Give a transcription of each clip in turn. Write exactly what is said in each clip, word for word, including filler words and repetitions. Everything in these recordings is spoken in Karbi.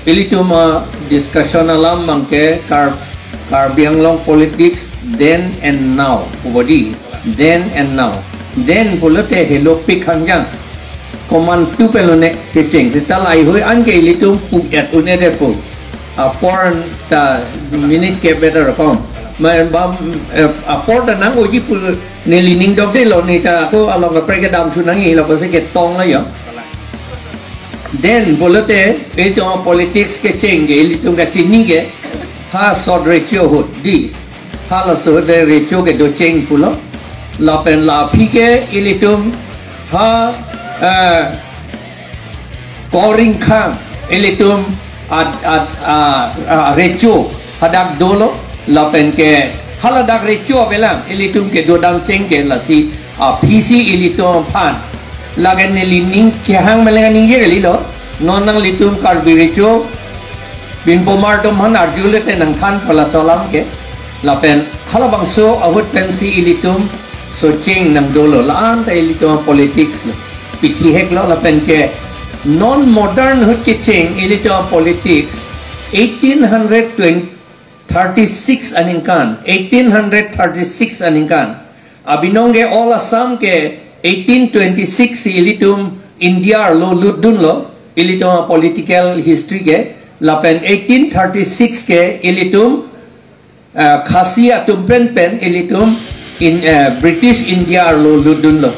Ilitum a discussion alam abangke Kar Karbi Anglong politics then and now. Ubodi, then and now. Then pulote helopik hangjang. Komantu pelone kecheng. Seta laheihui anke ilitum pu et un-e depo. Apor ta minute ke better kom. Ma bam, eh, apor ta nang-oji pu neli ning dokdelo, ne ta ako along kaprek kedam thu nangji lo, bose ketong lo yo. Then pulote ilitum politics kecheng ke ilitum kachini ke ha sot recho ahut di. Halaso ahut recho kedocheng pulo. Lapen la aphi ke ilitum ha, eh, Koring Khang ilitum ad, ad, a, a, recho hadak dolo, lapen ke haladak recho avelang ilitum kedodam cheng ke, lasi aphisi ilitum aphan. Lake neli ning kehang meleng ningje kalilo, non nanglitum Karbi recho binpomar atum aphan arjule te nangthan pu laso alam ke. Lapen halabangso ahut pensi ilitum socheng nangdolo, la-an ta ilitum politics lo. Pithihek lo lapen ke non modern ahut kecheng ilitum politics eighteen hundred twenty, thirty-six aningkan, eighteen hundred thirty-six aningkan. Abinong ke All Assam ke eighteen twenty-six si ilitum India arlo lutdunlo, ilitum political history ke, lapen eighteen thirty-six ke ilitum, eh, Khasi atum pen pen ilitum in, eh, British India arlo lutdunlo.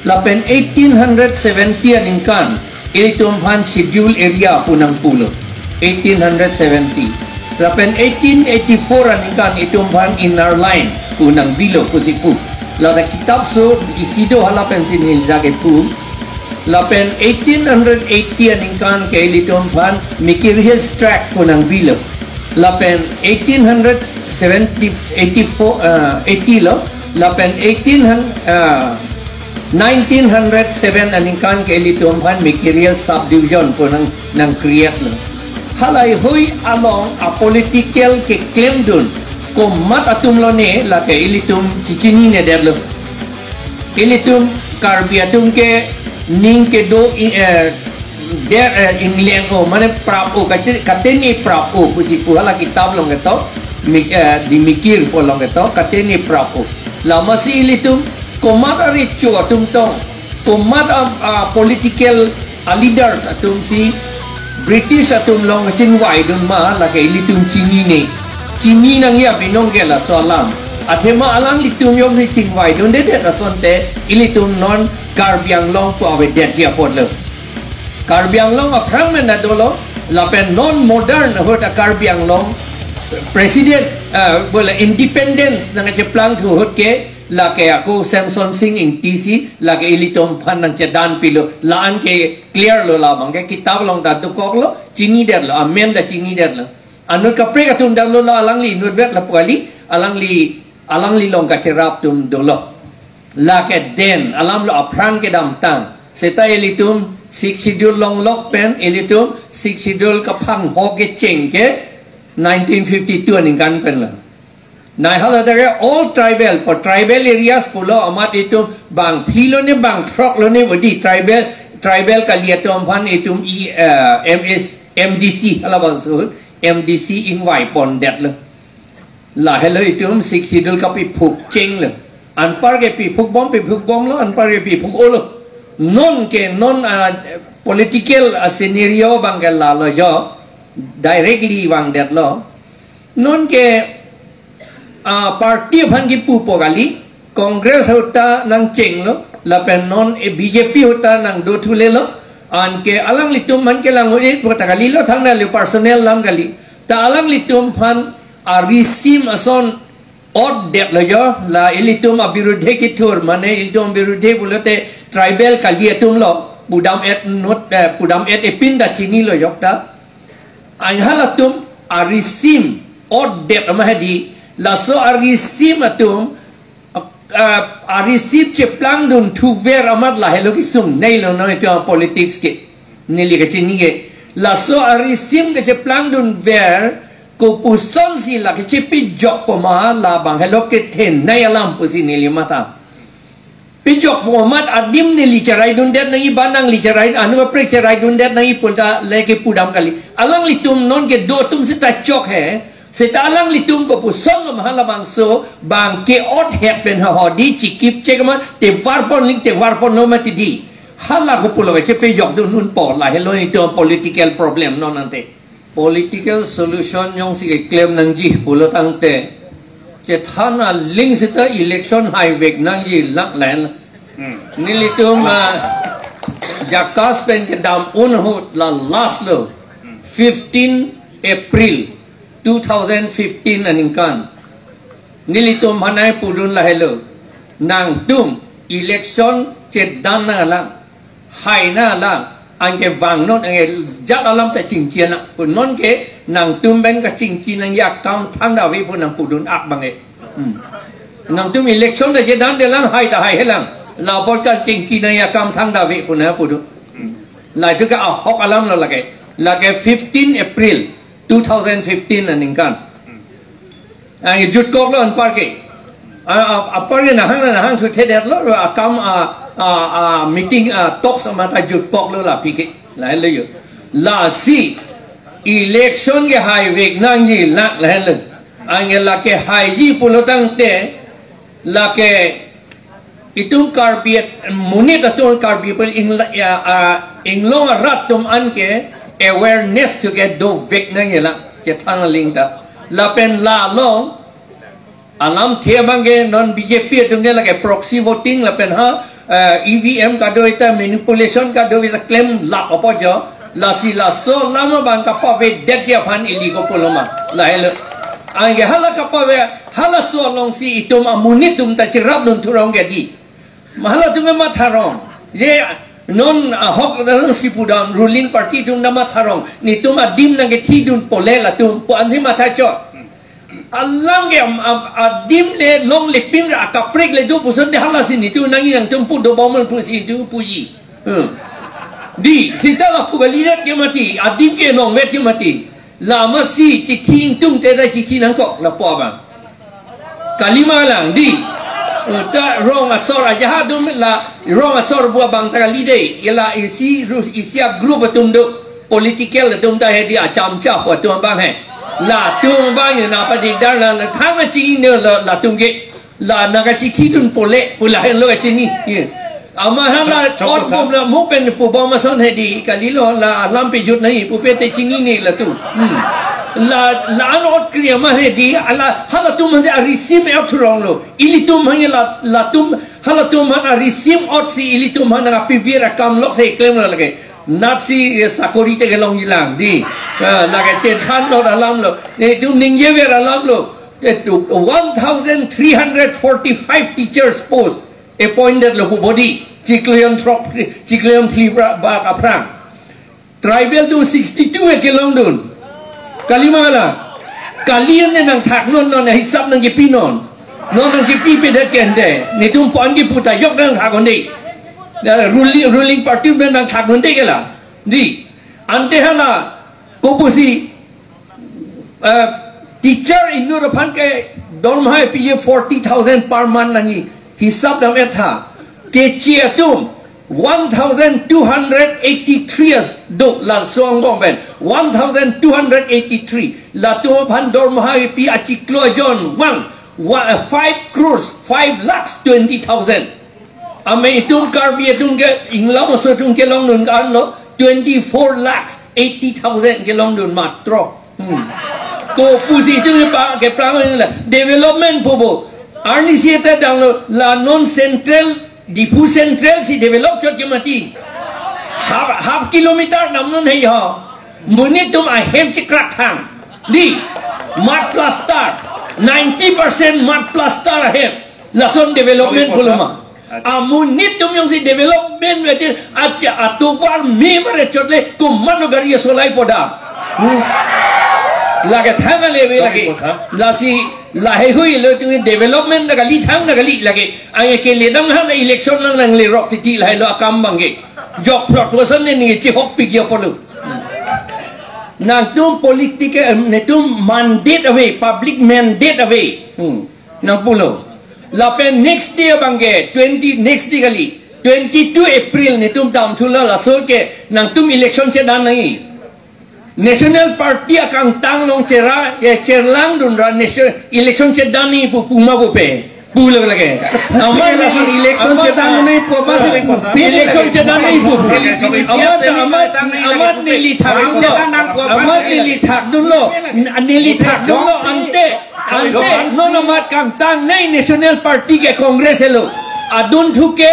Lapen eighteen hundred seventy aningkan ilitum aphan schedule area pu nangpulo. Eighteen hundred seventy. Lapen eighteen eighty-four aningkan itum aphan inner line pu nangbilo pusi pu. Lata kitap so isi do, hala pensi neli jake pu. Lapen eighteen hundred eighty aningkan ke ilitum aphan Mikir Hills Tract pu nangbilo. Lapen eighteen hundred seventy, eighty-four, uh, eighty lo. Lapen eighteen hundred, uh, nineteen hundred seven aningkan ke ilitum aphan Mikir Hills Subdivision pu nang, nang create lo. Halaheihui along a political keklemdun komat atum lone lake ilitum chechinine detlo. Ilitum Karbi atum ke ning kedo i-, eh, der, eh, ingleng o, mane prap o, kate-, katene prap o pusi pu hala kitap along ketok, Mik-, eh, di Mikir pu along ketok, katene prap o. Lamasi ilitum komat arecho atum tong, komat a, a political a leaders atum si British atum along chingvaidun ma lake ilitum chinine. Chini nangji abinong ke laso alam. Athema alanglitum jongsi chingvaidundedet asonte ilitum non Karbi Anglong pu avedetji apotlo. Karbi Anglong aphrang mena dolo, lapen non modern ahut a Karbi Anglong president, eh, bole independence nangkacheplang thu ahut ke, lake ako Semson Sing Ingti si, lake ilitum aphan nangchedan pilo, la-an ke clear lo, labang ke kitap along ta dokoklo, chinidetlo, amen ta chinidetlo. Anut kaprek atum damlo, la alangli inutvet lapu kali, alangli, alangli along kacherap atum dolo. Lake then alam lo, aphrang kedamtang. Seta ilitum Sixth Schedule longlok pen, ilitum Sixth Schedule kaphangho kecheng ke nineteen fifty-two aningkan pen lo. Nai hala dare all tribal, pu tribal areas pulo amat itum bang phli lone, bang throk lone, bodi tribal, tribal kali atum aphan itum i, eh, M S, M D C, halabangso, M D C ingvai pondetlo. Lahelo itum Sixth Schedule kapiphuk chenglo. Anpar ke piphuk bom, piphuk bomlo, anpar ke piphuk-olo. Non ke, non, ah, political, ah, scenario abang ke lalo jo, directly vangdetlo. Non ke, ah, party aphan kipupo kali, Congress ahut ta nangchenglo, lapen non, eh, B J P ahut ta nangdothulelo, anke alanglitum aphan kelang-un-e pu ta kalilo, thangnat le personal alam kali. Ta alanglitum aphan a regime ason otdetlo jo, la ilitum abirudhe kethur, mane ilitum abirudhe pulote tribal kali atumlo, pudam-et inut, eh, pudam-et epin ta chinilo jokta. Anke halatum a regime otdet amat hedi, laso a regime atum, ah, a regime cheplangdun thuver amat lahelo kesung, neilo non itum politics ke, neli kachini ke. Laso a regime kecheplangdunver, kopusonsi la kechepijokpo ma, labang helo kethenei alam pusi neli matha. Pejok pu amat adim neli cheraidundet nangji, ba nangli cherai, anu kaprek cheraidundet nangji pu ta le kepudam kali. Alanglitum non kedo atum seta chok he. Seta alanglitum kopuson lo ma halabangso abang ke-ot het pen ha hodi chikip chek ma, tevar pon ling, tevar ponlo mati di. Hala kopulo kachepejokdun unpo, lahelo itum political problem non ante. Political solution jongsi keklem nangji pulo tangte, chethan aling seta election haivek nangji lang lain. Hmm. Nelitum, ah, JACAS pen kedam un ahut la last lo, fifteen April two thousand fifteen aningkan. Nelitum aphan nangpudun lahelo. Nangtum election chedan nanglang, hai nanglang, anke vangnon, anke jat alam ta chingki nang. Pu non ke nangtum pen kachingki nangji akam thangta ave pu nangpudun ak abang ke. Hmm. Nangtum election ta chedandelang, hai ta haihelang. La apot kachingki nangji akam thangta ave pu nangpudun. Hmm. La itu ke ahok alam lo lake. Lake fifteen April two thousand fifteen aningkan. Anke jutkoklo anpar ke. A, a, anpar ke nahang nahang suthe detlo, akam, a, a, a, meeting, a, talks mata jutkoklo la aphi ke. Lahelo yo. Lasi election ke haivek nangji lang lahelo. Anke lake haiji pulo tangte, lake itum Karbi at-, monit atum Karbi pal ingla-, ya, ah, inglong arat atum anke awareness tu ke dovek nangji lang, chethan aling ta. Lapen la along alamthe abang ke non BJP atum ke lake proxy voting lapen ha, eh, EVM kado-i ta manipulation kado-i ta klem lap apo jo. Lasi laso alam abang kapavedetji aphan ili kopulo ma. Lahelo. Anke hala kapave, halaso alongsi itum amonit atum ta cherapdun thurong ke di. Ma halatum ke matharong. Je non ahok dan si pudam ruling party atum ta matharong. Netum adim nangkethidunpo le latum pu ansi mathachot. Alang ke am-, am-, adim le longle pinra akaprek le do puson de halasi netum nangji nangtum pu dobom pusi netum puji. Hmm. Di, seta lapu kalidet ke mati, adim ke longvet ke mati. Lama si chithi ingtungte ta chithi nangkok lapu abang. Kali ma lang, di. Eh, ta rong asor ajaha atum la, rong asor pu abang ta kali dei. Ila isi rus isi a-group atum do. Political atum ta hedi achamcha pu atum abang he. Latum abang yo nangpadik dar la, la thang achini ne la, latum ke. La nangkachithidunpo le, pu lahenlo kachini. Ye. Ama hala chok, chok ot sa. Bom la mo pen pubom ason hedi kalilo la alam pejut nangji pupe te chinine latum. Hmm. La, la-an ot kri ama hedi ala halatum hanse arisim e-ot thuronglo. Ilitum hangke la, latum halatum aphan arisim ot si ilitum aphan nangkapivir akam lok si klemlo lake. Natsi, eh, sakori te kelongji lang di. Ah, lake chethan not alamlo. Netum ningjever alamlo. Etu one thousand three hundred forty-five teachers post appointed lo pu body. Chiklo jon throk, chiklo jon phli bra-, bak aphrang. Tribal atum sixty-two e kelongdun. Kali ma lang. Kali ante nangthaknon non hisap nangkipinon. Non nangkipipedet ke ante. Netum pon kipu ta jok nangthaknon de. Da ruling, ruling party pen nangthaknon de ke la. Di. Ante hala kopusi, eh, teacher inut aphan ke dormaha pije forty thousand per month nangji hisap dam-et tha. Keche atum one thousand two hundred eighty-three as do laso angbong pen. One thousand two hundred eighty-three. Latum aphan dormaha pi achiklo ajon vang. Wa-, five crores, five lakhs twenty thousand. Ame itum Karbi atum ke inglong aso atum kelongdun kan lo, twenty-four lakhs eighty thousand kelongdun matro. Hmm. Kopusi itum kepa-, keplang la development pupo. Arnisi ta danglo la non central, Diphu central si develop chot ke mati. Half, half kilometer damnon he ho. Monit atum ahem chikrak thang. Di. Mud plaster. Ninety percent mud plaster ahem. Lason development pulo ma. Amonit atum jongsi development mati acha atovar me mare chot le komatlo gari asolaipo da. Hmm. Lake thang ale ave lake. Lasi laheihui lo tu development na kali thang na kali lake. Anke kele dam ha la election lang nanglerok titi lahelo akam abang ke. Jok plot koson ne ni chihokpik yo pulo. Nangtum political, em, netum mandate ave, public mandate ave. Hmm. Nangpulo. Lapen next day abangke twenty, next day kali, twenty-two April netum damthulo, laso ke nangtum election chedan nangji. National Party akangtang along chera, eh, cherlangdun ra nation election chedan nangji pu puma pupe. Pu lake lake. Amat election, election amat chedan nangji pu, amat ah, election chedan nangji pu. Amat, amat, amat neli thakdunlo. Amat neli thakdunlo. Neli thakdunlo ante. Ante non amat kangtang nangji National Party ke Congress helo. Adunthu ke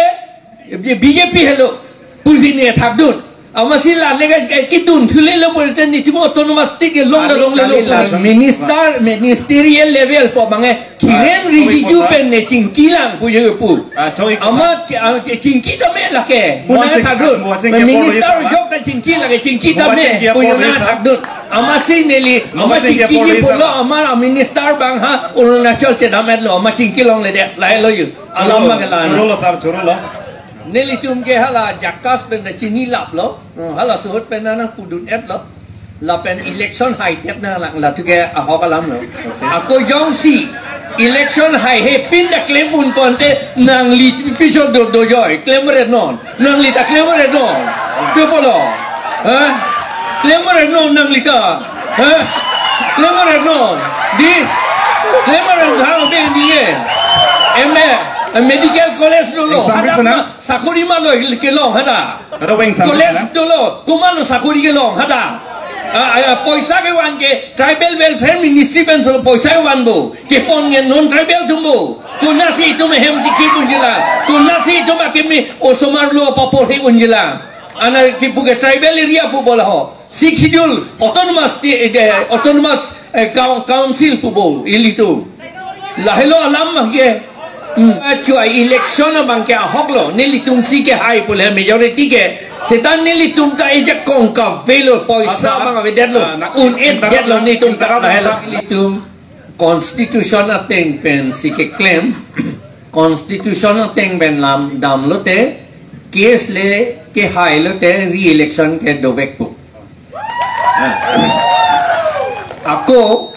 B J P helo. Pusi ne thakdun. Amatsi la lega ke kidunthulelo pulote netum autonomous state ke long da longlelo. Minister, ministerial level pu abangke Kiren Rijiju pen ne chingkilang pu yo pu. Ah, choi ko. Amat ke, ah, ke chingki tame lake. Puna thakdun. Minister jok ta chingki lake, chingki tame pu yo na thakdun. Amatsi neli, amat chingki ji pulo, amat a minister abang ha Arunachal chedametlo, amat chingki longledet, lahelo yo. Alam abangke la. Chorolo sir, chorolo. Nelitum ke hala JACAS pen ta chinilaplo. Hmm, halaso ahut pen nangpudun-etlo. Lapen election haidet nang lang, la tu ke ahok alamlo. Ako jongsi election haihe pin ta klem un ponte nangli pichot do dojoi, klem re non. Nangli ta klem re non. Pe pulo. Ha? Klem re non nangli ta. Ha? Klem re non. Di. Klem re non ha be di ye. M A, medical college dolo. Exam hadak na? Sakori ma lo kelong hadak. Ada weng sampai college sana? Dolo, komatlo sakori kelong hadak. Ah, ah, poisa kevan ke Tribal Welfare Ministry pen poisa kevanpo. Kepon ke non tribal atumpo. Konatsi itum ahem chikip unjilang. Konatsi itum akimi osomar lo paporhe unjilang. Ana kipu ke tribal area pu bola ho. Sixth Schedule, autonomous, eh, autonomous, eh, coun-, council pupo, ilitum. Lahelo alam abangke. Hmm. Achua election abangke ahoklo, nelitumsi kehai pule majority ke. Seta nelitum ta ejakong kavelo, poisa abang avedetlo, ah, na-, un-edetlo netum ta, lahelo. Nelitum constitution ateng pensi keklem, constitution ateng pen lam damlote, case le kehailote re-election ke dovekpo. Ako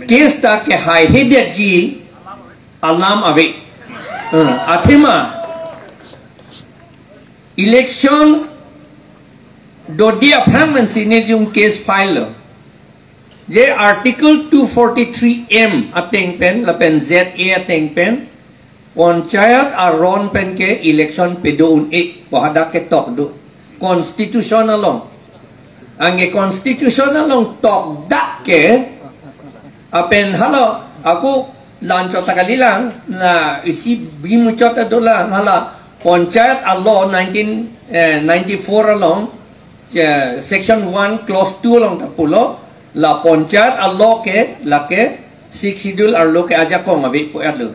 case ta kehaihedetji alam ave. Hmm, athema election dodi aphrang pensi nelitum case file lo. Je Article two forty-three M ateng pen, lapen Z A ateng pen, panchayat aron pen ke election pado un-e pu hadak ketok do. Constitution along. Anke constitution along tokdak ke, apen halo, ako la-anchot ta kalilang, na isi bimuchot ta dolang, hala panchayat a-law nineteen, eh, ninety-four along, eh, section one clause two along ta pulo, la panchayat a-law ke, lake Sixth Schedule arlo ke ajakong ave pu-etlo.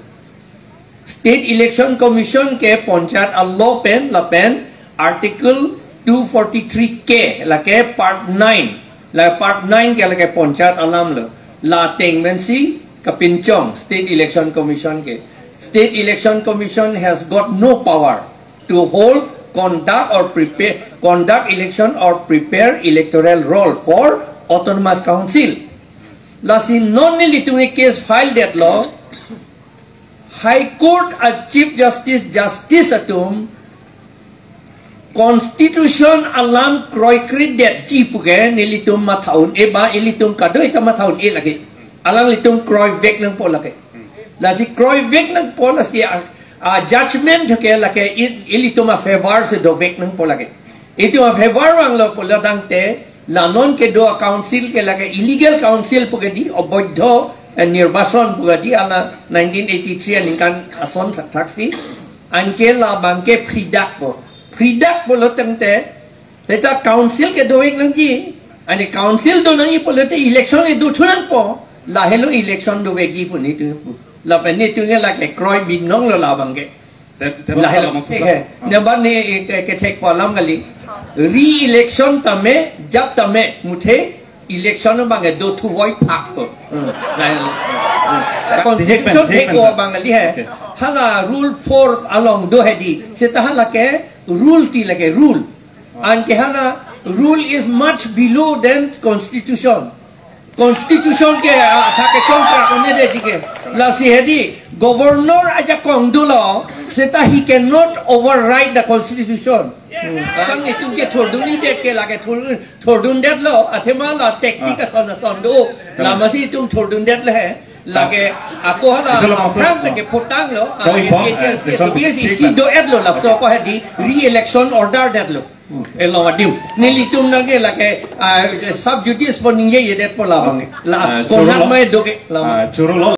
State Election Commission ke panchayat a-law pen lapen Article two forty-three K lake part nine, la part nine ke lake panchayat alam lo. La ateng pensi kapinchong State Election Commission ke. State Election Commission has got no power to hold, conduct or prepare, conduct election or prepare electoral roll for autonomous council. Lasi non nelitum case file detlo, High Court a Chief Justice, Justice atum Constitution alam kroikredetji puke nelitum matha un-e ba, ilitum kadoi ta matha un-e lake. Alanglitum kroivek nangpo lake. Lasi kroivek nangpo lasi a, a judgment ke lake i-, ilitum a-favor si dovek nangpo lake. Itum a-favor vanglo pulo tangte, la non kedo a-council ke lake illegal council puke di, oboidho, eh, nirbachon puke di, hala nineteen eighty-three aningkan ason sakthaksi, anke labangke phridakpo. Phridakpo lo tangte, teta council ke dovek nangji, ani council do nangji pulote election le dothu nangpo, lahelo election dovekji pu nelitum pu. Lapen nelitum ke lake kroi binong lo labangke. Te-, te-, lahelo, langsung eh, eh, nebar ne, eh, ke, kethekpo alam kali. Re-election tame, jat tame, muthe, election abangke dothu voi phakpo. Hmm. Lahelo. Hmm. Constitution thek pen, thek pen, thekpo sir. Abang kali he. Okay. Hala rule four along do hedi. Seta hala ke rule ti lake rule. Anke hala rule is much below than constitution. Constitution ke, ah, athak kechongkrak un-e detji ke. Lasi hedi, governor ajakong dolo, seta he cannot override the constitution. Sang itum ke thurdundedet ke lake thur-, thurdundetlo, athema la tactic ason ason do. Lasi itum thurdundetlo he. Lake ako hala aphrang ke photanglo, ah, P H L C, P H E C do-etlo, lapuson ko hedi re-election order detlo. Elo adim. Nelitum nangke lake, ah, sub judice pu ningjejedetpo labang. La, ah, konat chorolo. Mai do ke labang. Ah, chorolo.